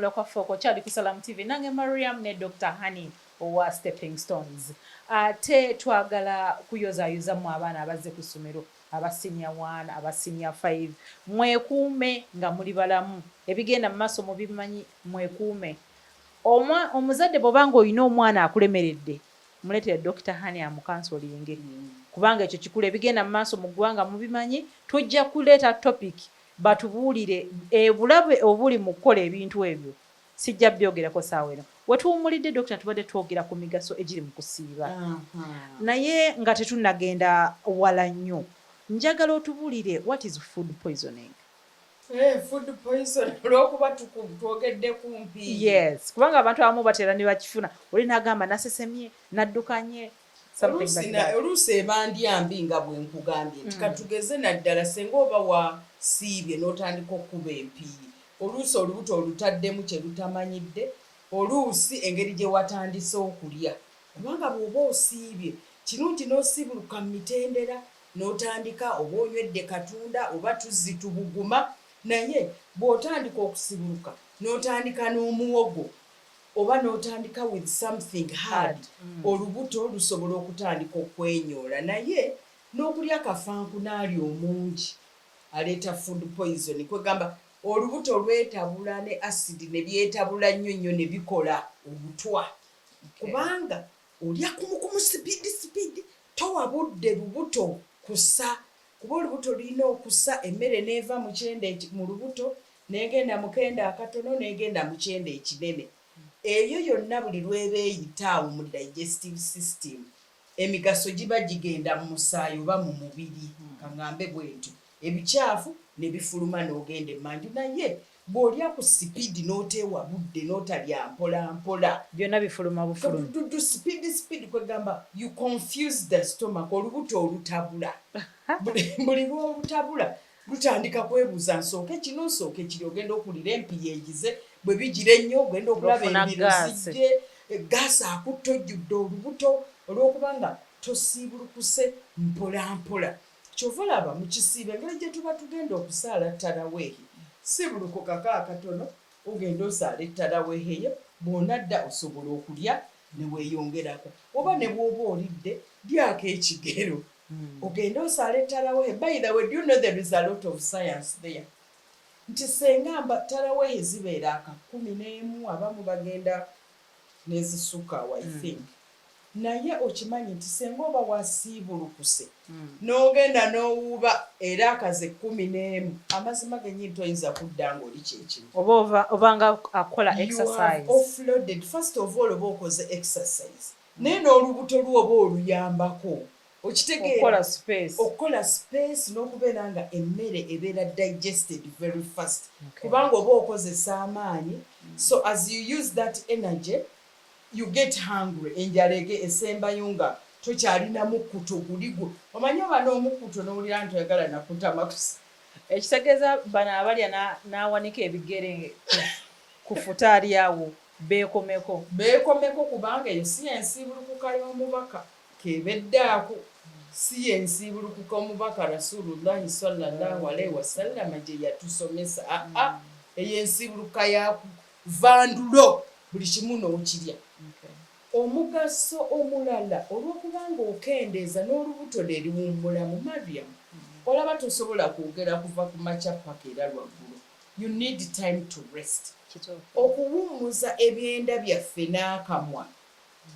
Okuwummula kwaffe okwo kyali ku Salam TV, nange Mariam ne Dr Honey owa Stepping Stones. Ate twagala kuyozaayozamu abaana abazze ku ssomero, aba senior 1, aba senior 5. Mwekuume nga muli balamu, ebigenda mu maaso mubimanyi, mwekuume. Omuzadde bw'oba nga olina omwana akulemeredde, muleetere Dr Honey amucounselinge, kubanga ekyo kikulu. Ebigenda mu maaso mu ggwanga mubimanyi. Tujja kuleeta topic batubuulire ebulabe obuli mu kukola ebintu ebyo. Sijja byogerako saawa eno. Wetuwummulidde, Dokita, tubadde twogera ku migaso egiri mu kusiiba, naye nga tetunnagenda wala nnyo, njagala otubuulire, what is food poisoning? Food poison, olwokuba twogedde kumpi. Yes, kubanga abantu abamu batera ne bakifuna, oli n'agamba nasesemye, naddukanye. Oluusi eba ndya mbi, nga bwe nkugambye nti katugeze naddala senga oba wasiibye n'otandika okkuba empiiyi, oluusi olubuto olutaddemu kye lutamanyidde, oluusi engeri gye watandise okulya, kubanga bw'oba osiibye kirungi n'osiibuluka mu mitendera, n'otandika oba onywedde katunda oba tuzzi tubuguma, naye bw'otandika okusibuluka n'otandika n'omuwogo oba n'otandika with something hard, olubuto lusobola okutandika okwenyoola. Naye n'okulya kafankunaali omungi aleeta food poison. Kwegamba olubuto lwetabula ne acid ne byetabula nnyo nnyo ne bikola obutwa, kubanga olya kumukumu, speed speed, towa budde lubuto kusa, kuba olubuto lulina okusa emmere n'eva mu kyenda mu lubuto n'egenda mu kenda akatono n'egenda mu kyenda ekinene. Eyo yonna buli lweba eyitaawo mu digestive system, emigaso giba gigenda mu musaayi oba mu mubiri, kaŋŋambe bwe ntyo, ebikyafu ne bifuluma n'ogenda emmanju. Naye bw'olya ku speed n'oteewa budde n'otalya mpola mpola, byonna bifuluma bufulumi. Dudu, speed speed, kwegamba you confuse the stomach. Olubuto olutabula, buli lwolutabula lutandika kwebuuza, nsooke kino, nsooke kiri? Ogenda okulira empiya egize, bwe bigira ennyo ogenda okulaba Ng'ofuna embiro gaasi. Zijje gaasi akutta, ojjudde olubuto olw'okubanga tosiibulukuse mpola mpola. Kyova olaba mu kisiibo engeri gye tuba tugenda okusaala taraweehi, siibulukukako akatono, ogenda osaala ettaraweeheyo, bw'onadda osobola okulya ne weeyongerako, oba ne bw'oba olidde lyako ekigero, ogende osaala ettaraweehe. By the way, do you know there is a lot of science there nti senga mba taraweehe zibeera aka 11, abamu bagenda nezisukawo, I think, naye okimanyi nti senga oba wasiibulukuse n'ogenda n'owuuba era akaze 11, amazima gennyini toyinza kudda ng'oli kyekimu. Oba obanga akola You have exercise. offloaded. First of all, oba okoze exercise, naye n'olubuto lwo oba oluyambako, okitegeera? Okukola space. Okukola space n'okubeera nga emmere ebeera digested very fast, kubanga oba okozesa amaanyi. So as you use that energy, you get hungry. Enjala ege esembayo nga tokyalina mukkuto guli gwe omanyi, oba n'omukkuto n'owulira nti oyagala nakutama kusa. Ekitegeeza bano abalya n'awanika ebigere ku futaali awo beekomeko. Beekomeko, kubanga eyo si yensiibulukuka y'omubaka kebeddaako, si yensiibulukuka omubaka Rasulullahi sallallahu alaihi wasallama gye yatusomesa. Aa, eyo ensiibulukuka ya kuvandulo buli kimu n'okirya. Omugaso omulala, olw'okubanga okendeeza n'olubuto ne liwummulamu, Mariam, olaba tosobola kwogera kuva ku makya paka era lwaggulo. You need time to rest. Okuwummuza ebyenda byaffe n'akamwa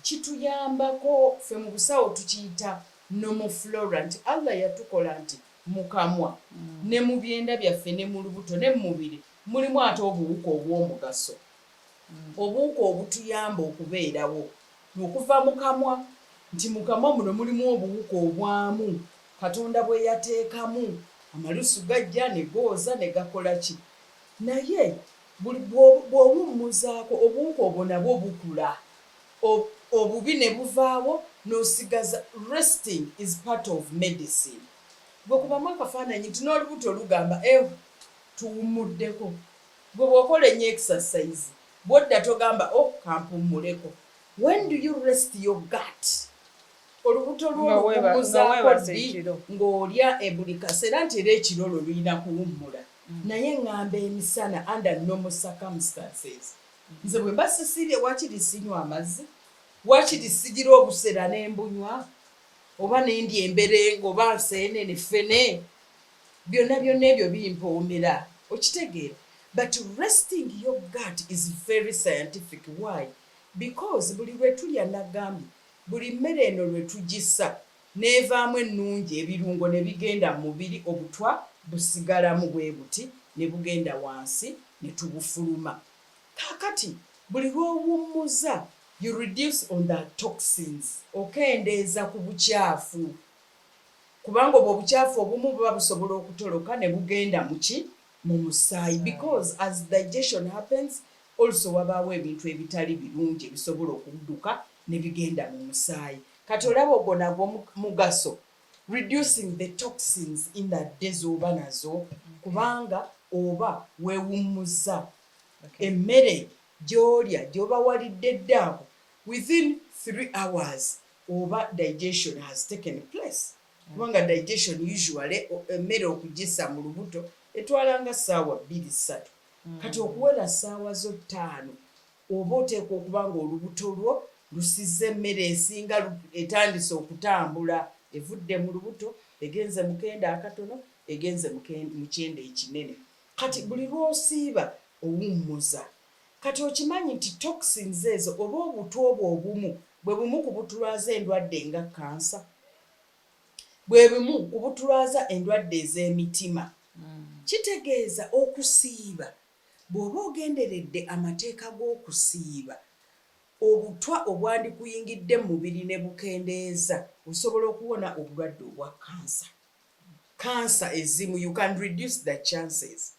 kituyambako. Ffe mu busawo tukiyita normal flora, nti Allah yatukola nti mu kamwa ne mu byenda byaffe ne mu lubuto ne mu mubiri mulimu ate obuwuka obw'omugaso, obuwuka obutuyamba okubeerawo okuva mu kamwa, nti mu kamwa muno mulimu obuwuka obwamu Katonda bwe yateekamu. Amalusu gajja ne gooza ne gakola ki, naye buli bw'owummuzaako obuwuka obwo nabwo bukula, obubi ne buvaawo n'osigaza. Resting is part of medicine. Bwe kubamu akafaananyi nti n'olubuto lugamba, "Ew, tuwummuddeko." Gwe bw'okola ennyo exercise, bw'odda togamba, "Oh, kampummuleko." When do you rest your gut? Olubuto Nga nga lw'oluwummuzaako weebase ddi? ekiro. Ng'olya buli kaseera, nti era ekiro lwo lulina kuwummula, naye ŋŋamba emisana, under normal circumstances. Nze bwe mba sisiibye, wakiri sinywa amazzi, wakiri sigira obusera n'embunywa, oba nendya emberenga, oba nseenene, ffene, byonna byonna ebyo bimpoomera, okitegeera? But resting your gut is very scientific. Why? Because buli lwe tulya, nagambye, buli mmere eno lwe tugisa n'evaamu ennungi, ebirungo ne bigenda mu mubiri, obutwa busigalamu bwe buti ne bugenda wansi ne tubufuluma. Kaakati buli lw'owummuza, you reduce on the toxins, okendeeza ku bukyafu, kubanga obwo obukyafu obumu buba busobola okutoloka ne bugenda muki? Mu musaayi, because as digestion happens also wabaawo ebintu ebitali birungi ebisobola okudduka ne bigenda mu musaayi. Kati olaba ogwo nagwo mugaso, reducing the toxins in the day z'oba nazo, kubanga oba weewummuza. Emmere gy'olya, gy'oba walidde ddaako, within 3 hours oba digestion has taken place, kubanga digestion usually, emmere okugisa mu lubuto etwalanga ssaawa 2, 3. Kati okuwera ssaawa zo 5 oba oteekwa okuba nga olubuto lwo lusizza emmere esinga, etandise okutambula, evudde mu lubuto, egenze mu kenda akatono, egenze mu kyenda ekinene. Kati buli lw'osiiba owummuza. Kati okimanyi nti toxins ezo oba obutwa obwo obumu bwe bumu ku butulwaza endwadde nga kansa, bwe bumu ku butulwaza endwadde ez'emitima. Kitegeeza okusiiba, bw'oba ogenderedde amateeka g'okusiiba, obutwa obwandikuyingidde mu mubiri ne bukendeeza, osobola okuwona obulwadde obwa kansa. Kansa ezimu you can reduce the chances.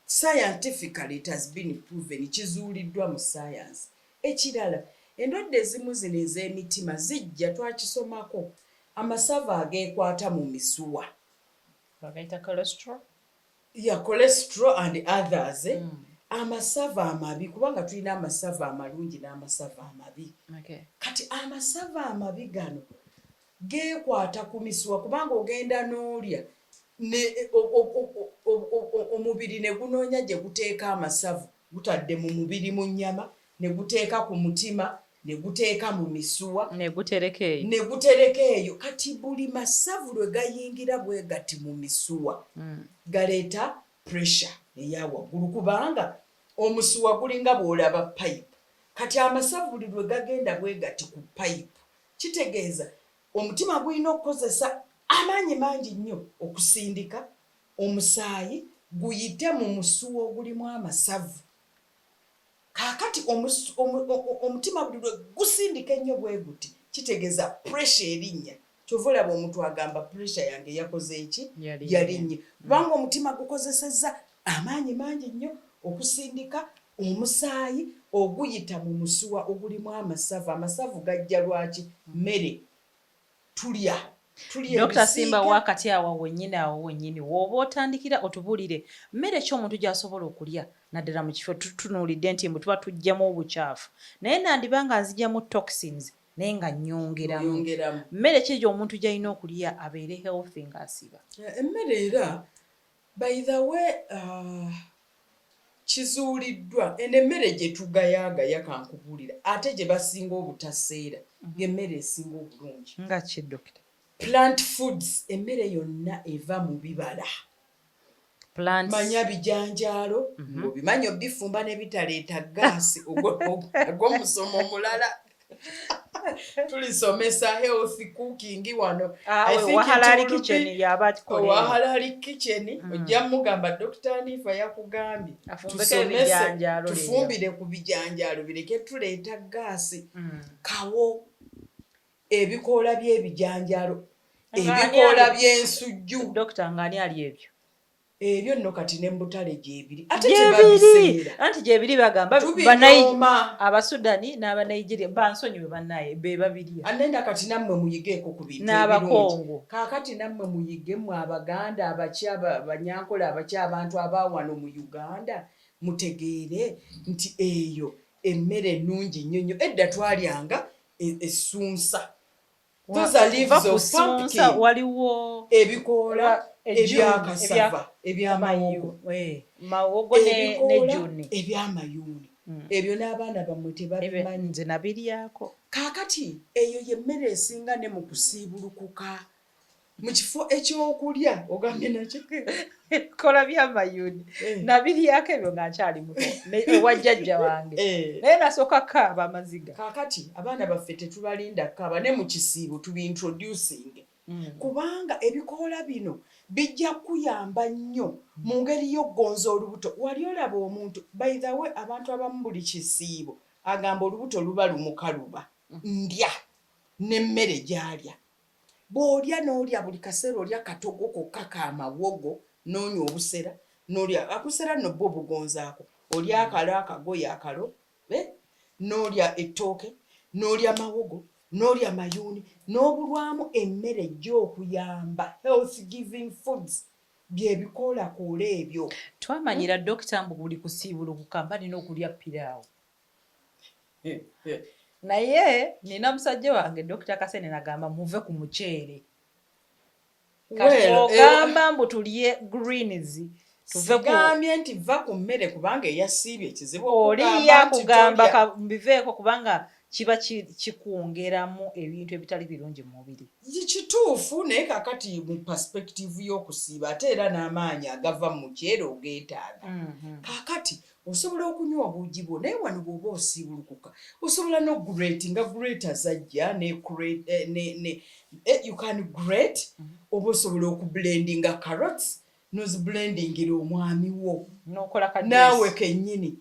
Scientifically it has been proven, kizuuliddwa mu science. Ekirala, endwadde ezimu zino ez'emitima zijja, twakisomako, amasavu ageekwata mu misuwa. Bagayita cholesterol. Ya, cholesterol and others, eh? Amasavu amabi, kubanga tulina amasavu amalungi n'amasavu amabi. Kati amasavu amabi gano geekwata ku misuwa, kubanga ogenda n'olya omubiri ne gunoonya gye guteeka amasavu, gutadde mu mubiri mu nnyama, ne guteeka ku mutima, ne guteeka mu misuwa. Ne gutereka eyo. Ne gutereka eyo. Kati buli masavu lwe gayingira bwe gati mu misuwa, galeeta pressure eya waggulu, kubanga omusuwa gulinga bw'olaba pipe. Kati amasavu buli lwe gagenda bwe gati ku pipe, kitegeeza omutima gulina okukozesa amaanyi mangi nnyo okusindika omusaayi guyite mu musuwa ogulimu amasavu. Kaakati omutima buli lwe gusindika ennyo bwe guti, kitegeeza pressure erinnya. Kyova olaba omuntu agamba, "Pressure yange yakoze eki?" Yalinnya. Yalinnya, kubanga omutima gukozesezza amaanyi mangi nnyo okusindika omusaayi oguyita mu musuwa ogulimu amasavu. Amasavu gajja lwaki? Mmere tulya, tulya Dr Simba, ebisiike. Wakati awo wennyini, awo wennyini w'oba otandikira otubuulire mmere ki omuntu gy'asobola okulya, naddala mu kifo tutunuulidde nti mbu tuba tuggyamu obukyafu, naye nandiba nga nzigyamu toxins naye nga nnyongeramu. Oyongeramu. Mmere ki egyo omuntu gy'alina okulya abeere healthy ng'asiiba? Emmere era, by the way, kizuuliddwa eno emmere gye tugayaagaya, kankubuulira, ate gye basinga obutaseera, ng'emmere esinga obulungi. Nga ki, dokita? Plant foods, emmere yonna eva mu bibala. Plants. Manya bijanjaalo, ng'obimanyi obifumba ne bitaleeta gaasi. Ogwo musomo omulala, tulisomesa health cooking wano. Ah, I think wa Halali it will Kitchen yaba akikola. Owa Halali Kitchen, ojja mugamba Dr Anifa yakugambye Afumbeko tusomese, ebijanjaalo leero. Tufumbire ku bijanjaalo bireke tuleeta gaasi. Kawo, ebikoola by'ebijanjaalo, ebikoola by'ensujju. Dokita, ng'ani ali ebyo? Ebyo nno kati ne mubutale gyebiri, ate Gyebiri. tebabiseera. Anti gyebiri, bagamba Tubinyooma. Abasudani n'Abanigeria, bansonyiwe bannaye, be babirya. Anenda kati nammwe muyigeeko ku bintu ebirungi. N'Abakongo. Kaakati nammwe muyige, mmwe Abaganda, abaki, Abanyankole, abaki, abantu abawano mu Uganda, mutegeere nti eyo emmere ennungi nnyo nnyo. Edda twalyanga essunsa. Those are leaves of pumpkin. Waliwo ebikoola ebyakasava, ebyamawogo. Mawogo ne Ebikoola juni. Ebyamayuuni. Ebyo n'abaana bammwe tebabimanyi. Nze nabiryako. Kaakati eyo yemmere esinga ne mu kusiibulukuka. Mu kifo ekyokulya ogambye nakyo Kola byamayuni, nabiryako ebyo nga nkyali muto ewa jjajja wange, naye nasooka kaaba amaziga. Kaakati abaana baffe tetubalinda kaaba, ne mu kisiibo tubiintroducing, kubanga ebikoola bino bijja kuyamba nnyo mu ngeri y'okugonza olubuto. Wali olaba omuntu, by the way, abantu abamu buli kisiibo agamba olubuto luba lumukaluba, ndya n'emmere gy'alya. Bw'olya n'olya buli kaseera, olya katogo kokka kamawogo, n'onywa obusera, n'olya akusera nno bwo obugonzaako, olya akalo, akagoye akalo, n'olya ettooke, n'olya mawogo, n'olya mayuuni, n'obulwamu emmere ejja okuyamba, health giving foods, byebikoolakoola ebyo. Twamanyira, dokita, mbu buli kusiibulukuka mba nina okulya piraawo, naye nina musajja wange Dokita Kasene nagamba muve ku muceere. Kati ogamba mbu tulye greens, tuve ku Sigambye nti va ku mmere, kubanga eyasiibye kizibu oli okugamba nti yakugamba tolya. Mbiveeko kubanga kiba kikwongeramu ebintu ebitali birungi mu mubiri. Kituufu, naye kakati mu perspective y'okusiiba, ate era n'amaanyi agava mu muceere ogeetaaga. Kaakati osobola okunywa obuugi bwo, naye wano bw'oba osiibulukuka osobola n'okugrate, nga grater zajja ne, you can grate, oba osobola okublendinga carrots, noziblendingira omwami wo n'okola ka naawe kennyini.